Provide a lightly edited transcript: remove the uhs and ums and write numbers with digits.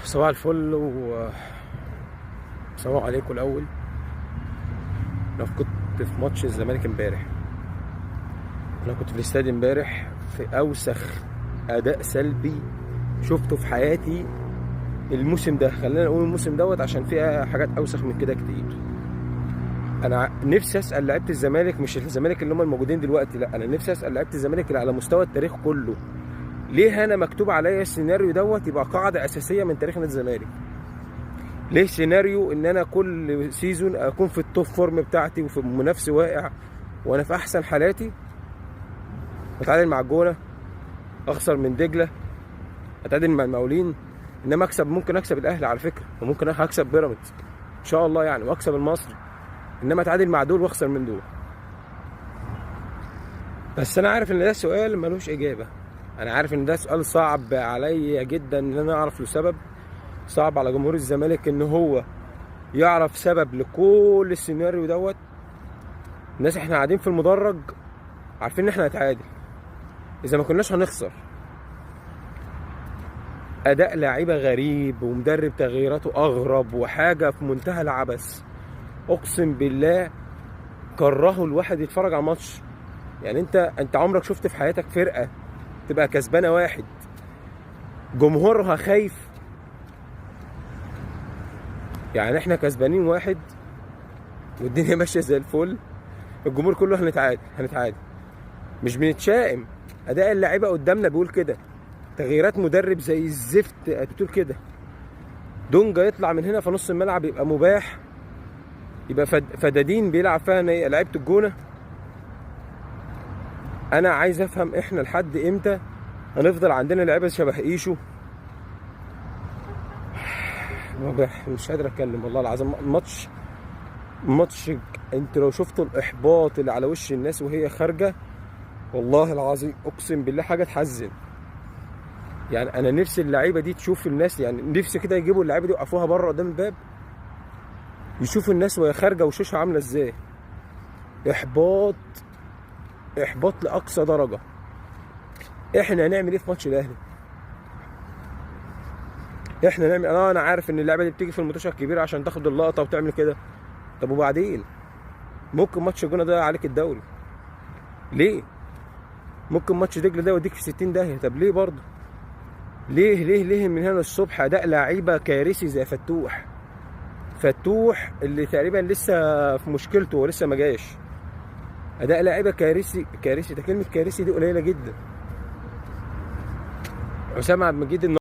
صباح الفل و السلام عليكم. الاول انا كنت في ماتش الزمالك امبارح، انا كنت في الاستاد امبارح في اوسخ اداء سلبي شفته في حياتي الموسم ده. خلينا نقول الموسم دوت عشان فيه حاجات اوسخ من كده كتير. انا نفسي اسال لعيبة الزمالك، مش الزمالك اللي هم الموجودين دلوقتي، لا انا نفسي اسال لعيبة الزمالك اللي على مستوى التاريخ كله، ليه انا مكتوب عليا السيناريو دوت يبقى قاعدة اساسية من تاريخ نادي الزمالك؟ ليه سيناريو ان انا كل season اكون في ال top form بتاعتي وفي منافسي واقع وانا في احسن حالاتي، اتعادل مع الجونه، اخسر من دجله، اتعادل مع المقاولين، انما اكسب، ممكن اكسب الاهلي على فكرة، وممكن اكسب بيراميدز ان شاء الله يعني، واكسب المصري، انما اتعادل مع دول واخسر من دول. بس انا عارف ان ده سؤال ملوش اجابه، انا عارف ان ده سؤال صعب عليا جدا ان انا اعرف له سبب، صعب على جمهور الزمالك ان هو يعرف سبب لكل السيناريو دوت. الناس احنا قاعدين في المدرج عارفين ان احنا هنتعادل، اذا ما كناش هنخسر. اداء لعيبة غريب، ومدرب تغييراته اغرب، وحاجه في منتهى العبث. اقسم بالله كرهوا الواحد يتفرج على ماتش. يعني انت عمرك شفت في حياتك فرقه تبقى كسبانه واحد جمهورها خايف؟ يعني احنا كسبانين واحد والدنيا ماشية زي الفل، الجمهور كله هنتعادل هنتعادل، مش بنتشائم. اداء اللعيبة قدامنا بيقول كده، تغييرات مدرب زي الزفت بتقول كده. دونجا يطلع من هنا في نص الملعب يبقى مباح، يبقى فدادين بيلعب فيها لعيبة الجونه. انا عايز افهم احنا لحد امتى هنفضل عندنا لعيبة شبه ايشو؟ مش قادر اتكلم والله العظيم. ماتش انت لو شفتوا الاحباط اللي على وش الناس وهي خارجه، والله العظيم اقسم بالله حاجة تحزن. يعني انا نفسي اللعيبة دي تشوف الناس، يعني نفسي كده يجيبوا اللعيبة دي يوقفوها بره قدام الباب، يشوفوا الناس وهي خارجه وشوشها عامله ازاي. احباط، احباط لاقصى درجه. احنا هنعمل ايه في ماتش الاهلي؟ احنا نعمل، انا عارف ان اللعبة دي بتيجي في الماتشات الكبيرة عشان تاخد اللقطة وتعمل كده. طب وبعدين ممكن ماتش الجونه ده عليك الدوري ليه؟ ممكن ماتش دجله ده يوديك في 60 داهية. طب ليه برضه؟ ليه ليه ليه من هنا الصبح اداء لعيبة كارثي زي فتوح؟ فتوح اللي تقريبا لسه في مشكلته ولسه ما جاش. اداء لعيبة كارثي كارثي، ده كلمة كارثي دي قليله جدا. حسام عبد المجيد.